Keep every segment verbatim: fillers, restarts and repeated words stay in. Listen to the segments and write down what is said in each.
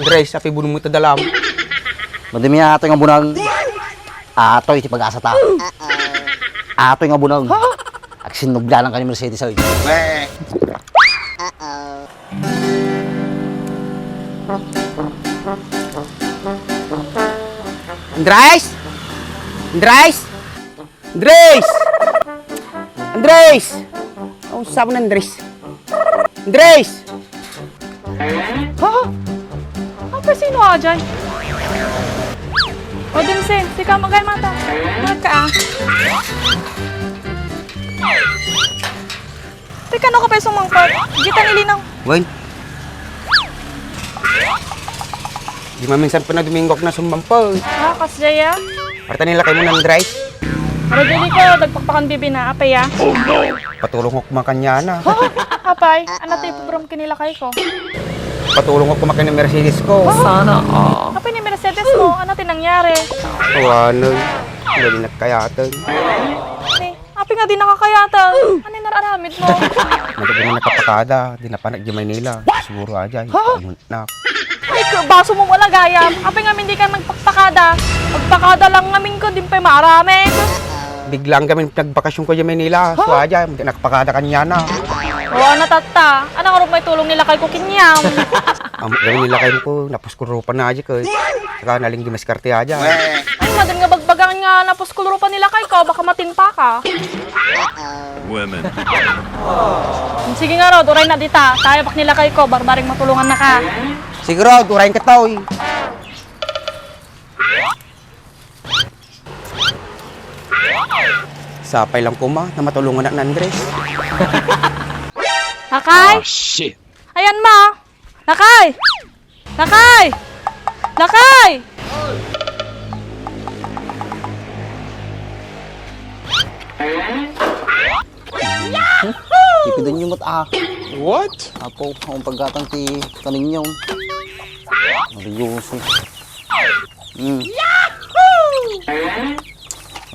Andres, apay bunong mo ita dalam? Madami atoy nga bunong. Atoy ti pag-asa ta. Atoy nga bunong. Agsinnugdanan ka ni Mercedes, oy. Andres? Andres? Andres! Andres! Unsaon ni Andres? Andres! Ha? Apay, sino a dyan? O, Dimsel, sika, magay mata. Bakit ka, ah? Teka, no ka pa sumangkot? Ditan ilinaw. Wen. Di maminsan pa na Domingo ak na sumampo. Ah, kasjaya? Arta nila kay mo nang drive? Ano, dili ko, nagpakpakan bibi na, apay, ah? Patulong ko kumakanya na. Apay, ano tayo program kinilakay ko? Patulong ko kumakan ng Mercedes ko. Sana all. Apay ni Mercedes mo, ano ti nangyari? Awanan. Dali nagkayatan. Ni, apay nga di nakakayatan. Ano yung nararamid mo? Madali na nakapakada. Di na pa nag-Manila. Siguro aja. Nak. Ay, ka-, baso mo wala gayam. Apay nga hindi ka nagpakpakada. Pagpakada lang ngamin ko, din pa'y maaramid. Biglang kami nagbakasyon ko di Manila. So, aja, hindi nakapakada kanya na. O, ano, tatta? Ano nga may tulong nila kay Kukinyam? Ang galing nila kay ko, napuskurupan na aja ko. Saka naling dumiskarte aja. Ay, madin nga bagbagan nga napuskurupan nila kay ko, baka matimpa ka. Women. Sige nga, Rod, uray na dita. Tayo bak nila kay ko, barbaring matulungan na ka. Sige, Rod, uray ka, Toy. Sapay lang kuma, na matulungan na ni Andres. Lakay? Ah, shit. Ayan mo. Lakay! Lakay! Lakay! Tipidon niyo met, ah. What? Apo, ang paggatang ti kaninyo. Seryoso. Mm.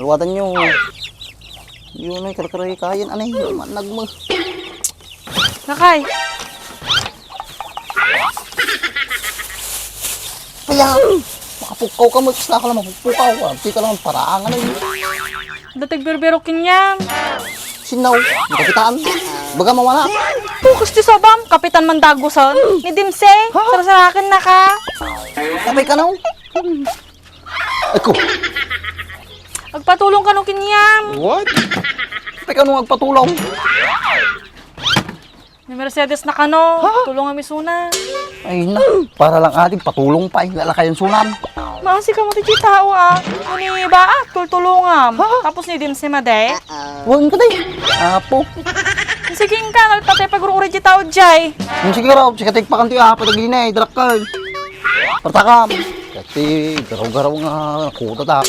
Luwatan niyo. Yun ay karkaray kayan. Anay, manag mo. Lakay. Kaya, makapukaw ka mo, gusto ka lang mapupukaw. Di ka lang paraang, ano yun? Datag berbero kinyan. Sinaw, kapitan. Baga mawala. Pukas ti sabam, kapitan man dagusan. Ni Dimse, sarasarakin na ka. Sabay ka, no? Ay ko. Agpatulong kano kinyan. What? Sabay ka, no, agpatulong. Ni Mercedes na kano. Ha? Tulong kami suna. Ay na, para lang ating patulong pa, eh. Lalakayan sunan. Maasi ka mo ti tao, ah. Ni ba, ah, tultulungam. Ha? Tapos ni Dimse made. Huwag ka, day. Apo. Sige ka, nalpatay pag-uri ti tao, jay. Sige raw, sige, tigpakan ti apa, tagina, eh, drakkel. Pertakam. Kati, garaw-garaw nga, kuta ta.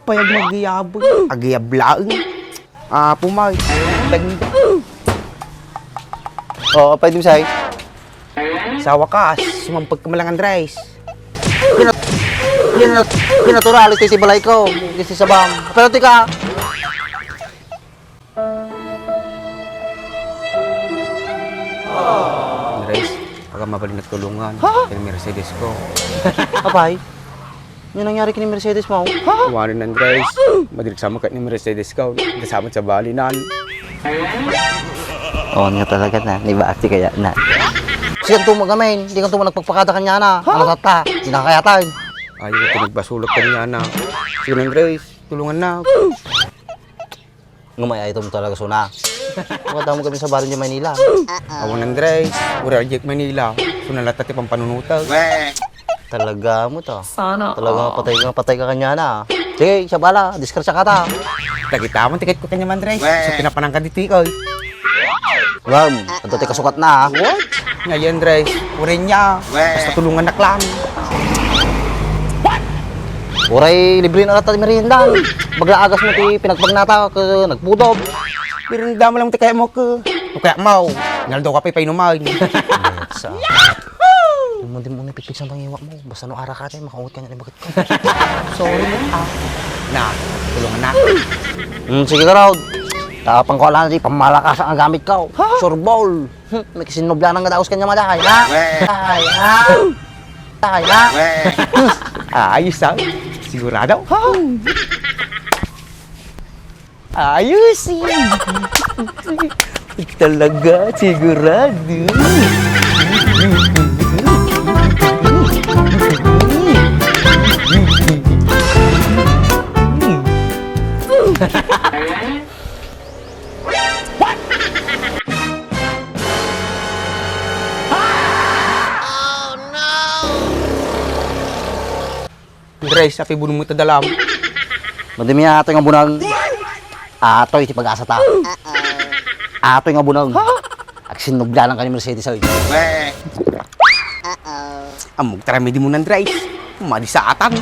Payag magyabag. Agyablaeng. Ah, pumay. Tag- Oh, pwede, Misay? Sa wakas, sumampag ka malangan rice. Pinat-, pinat-, pinatural iti, iti balay ko. Kasi sabam. Pero tika, Andres, aga mabalin nagtulungan. Ha? Ken Mercedes ko. Apay? Ano nangyari ken Mercedes mo? Ha? Kumarin, Andres. Madriksa mo ket ni Mercedes ko. Kasamot sa balinan. Oo nga talaga na. Ni ba ati kaya na? Siya to magamin. Di ka to nagpagpakada kanya na. Ha? Ano tata? Di na kaya tayo. Ayaw ko nagbasulog kanya na. Sige, Andres. Tulungan na. Nga may item talaga, suna. Makadamo kami sa baryo niya Manila. Awan, Andres. Uri aljek Manila. Suna latta ti pampanunutag. Talaga mo to. Sana all. Talaga nga patay ka, patay ka kanya na. Sige, siya bala. Disgrasya ka ta. Tagita mo, tiket ko kanya, Andres. So, pinapanang ka dito, ikaw. Wow, ito ti kasukat na, ha? What? Ngayon, Andres. Uri niya. Basta tulungan na lang. Uray, libre na latta ti merienda. Bagla agas mo ti pinagpagnata, ke nagpudob. Merienda mo lang ti kaya mo, ke. O kaya mo, naldo ka pa ipainuman. Sa. Yahoo! Di mo, di mo ni pipigsan tang iwak mo. Basta no ara ka, te, makaungot ka niya ni bagat ka. Sorry, ah. Na, tulungan na. Hmm, sige ka, Rod. Tapang ko lang di pamalakasan nga gamit ko. Ha? Sure ball. Hmm, may kasinublanan nga daos kanya, maday, ha? Ay, ha? Ay, ha? Ayos, ha? Sigurado? Ha? Ayos, eh. Talaga, sigurado. Andres, apay bunong mo ita dalam? Madami atoy nga bunang. Atoy ti pag-asa ta. Atoy nga bunang. Agsinublanan ka ni Mercedes, oy. Ammog taramidi mo, Andres. Madi sa atan.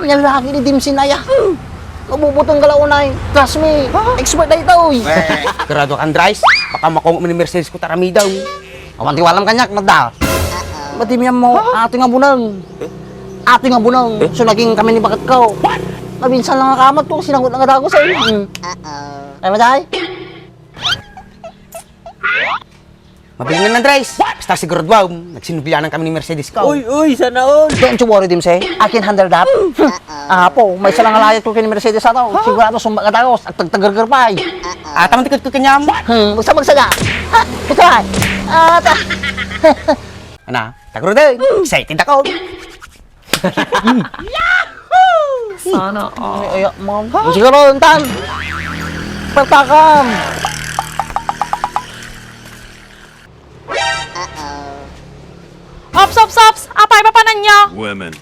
Nga lagi ni Dimsin aya. Mabubutang ka la unay. Trust me. Expert dayta, oy. Sigurado ka, Andres? Baka makungo mo ni Mercedes ko taramidaw. Awan ti walam kaniak, nadda. Madamian mo, atoy nga bunang. Atoy nga bunang. So, naging kami ni baket ko. Mabinsan lang nga kamat ko, sinangot lang nga dago sa iyo. Hmm. Ay, maday? Mabilin, Andres. Basta sigurado, nagsinublanan kami ni Mercedes ko. Uy, uy, sana all. Don't you worry, Dimse. I can handle that. Apo, may isa lang nga layat ko kay ni Mercedes ato. Sigurado, sumba nga dago. Agtagtagargar pa, eh. Ata man tikod ko kanyam. Hmm, basta magsaga. Ha, ito, ay. Ata. Ana, tagro din. Excited ako. Sana all. Ay, ayak, ma'am. Siguro, untan. Pertakam. Ops, ops, ops! Apay, papananyo? Women.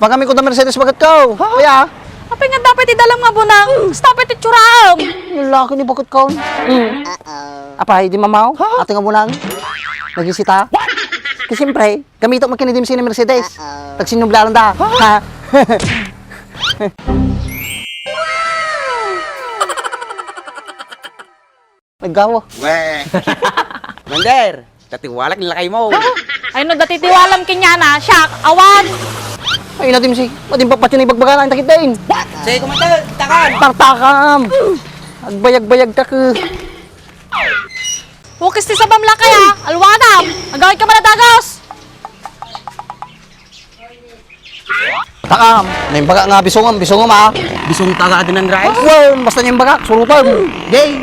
Pagami ko da Mercedes baket ko. Kaya? Apay nga dapat ti dalam nga bunang. Stop it, itsuraam. Lalaki ni baket ko. Mm. Apay, di mamaw? Atoy nga bunang. Nagisita? Kasi siyempre, gamito mo kinidimsi ni Mercedes. Tagsinublanan da. Ha? Naggawa. Weh. Commander, tatiwalak ni lakay mo. Ay no, dati tiwalam kenyana, siak, awan. Ay, natim si, matim pa pati na ibagbaga na, takit din. Sige, Commander, takan. Tartakam. Agbayag-bayag ka ke. Hukis ti sabam lakay, ah. Alwanam. Agawid ka man a dagos. Takam, naimbagak nga bisungam, bisungam, ah. Bisung taga dinan, Rice? Well, basta naimbagak, surutan. Gay.